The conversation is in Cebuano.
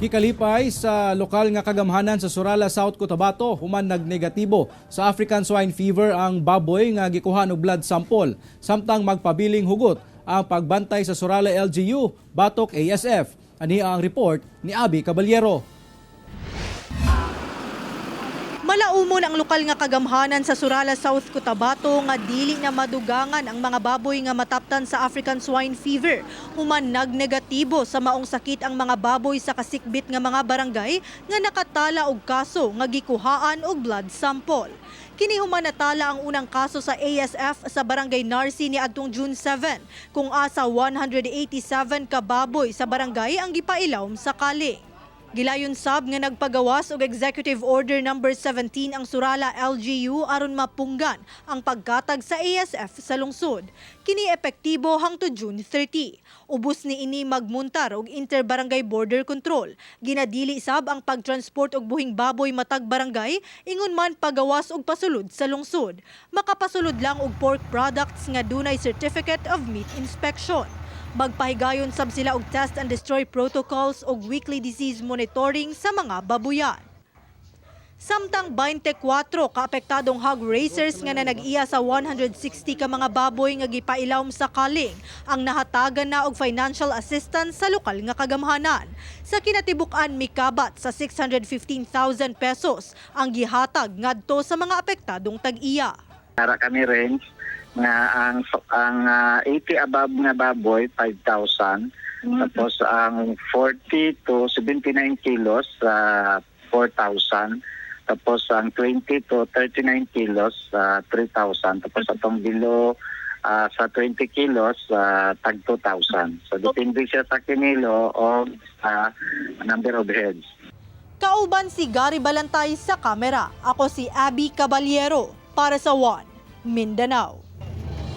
Gikalipay sa lokal nga kagamhanan sa Surala, South Cotabato human nagnegatibo sa African Swine Fever ang baboy nga gikuha og blood sample, samtang magpabiling hugot ang pagbantay sa Surala LGU batok ASF. Ani ang report ni Abby Caballero. Malaumon ang lokal nga kagamhanan sa Surala, South Cotabato nga dili na madugangan ang mga baboy nga mataptan sa African Swine Fever human nagnegatibo sa maong sakit ang mga baboy sa kasikbit nga mga barangay nga nakatala og kaso nga gikuhaan og blood sample. Kini human natala ang unang kaso sa ASF sa Barangay Narsi niadtong June 7, kung asa 187 ka baboy sa barangay ang gipailawom sa culling. Gilayon sab nga nagpagawas og Executive Order number 17 ang Surala LGU aron mapunggan ang pagkatag sa ASF sa lungsod. Kini epektibo hangtod June 30. Ubos ni ini magmuntar og interbarangay border control. Ginadili sab ang pagtransport og buhing baboy matag barangay, ingon man pagawas og pasulod sa lungsod. Makapasulod lang og pork products nga dunay certificate of meat inspection. Magpahigayon sab sila og test and destroy protocols og weekly disease monitoring sa mga babuyan. Samtang 24 kaapektadong hog raisers nga nanag-iya sa 160 ka mga baboy nga gipailawom sa culling ang nahatagan na og financial assistance sa lokal nga kagamhanan. Sa kinatibuk-an, mikabat sa 615,000 pesos ang gihatag ngadto sa mga apektadong tag-iya. Para kami range nga ang 80 above nga baboy, 5,000, tapos ang 40 to 79 kilos, 4,000, tapos ang 20 to 39 kilos, 3,000, tapos atong below sa 20 kilos, tag 2,000. So depende siya sa kinilo o sa number of heads. Kauban si Gary Balantay sa kamera. Ako si Abby Caballero para sa One Mindanao.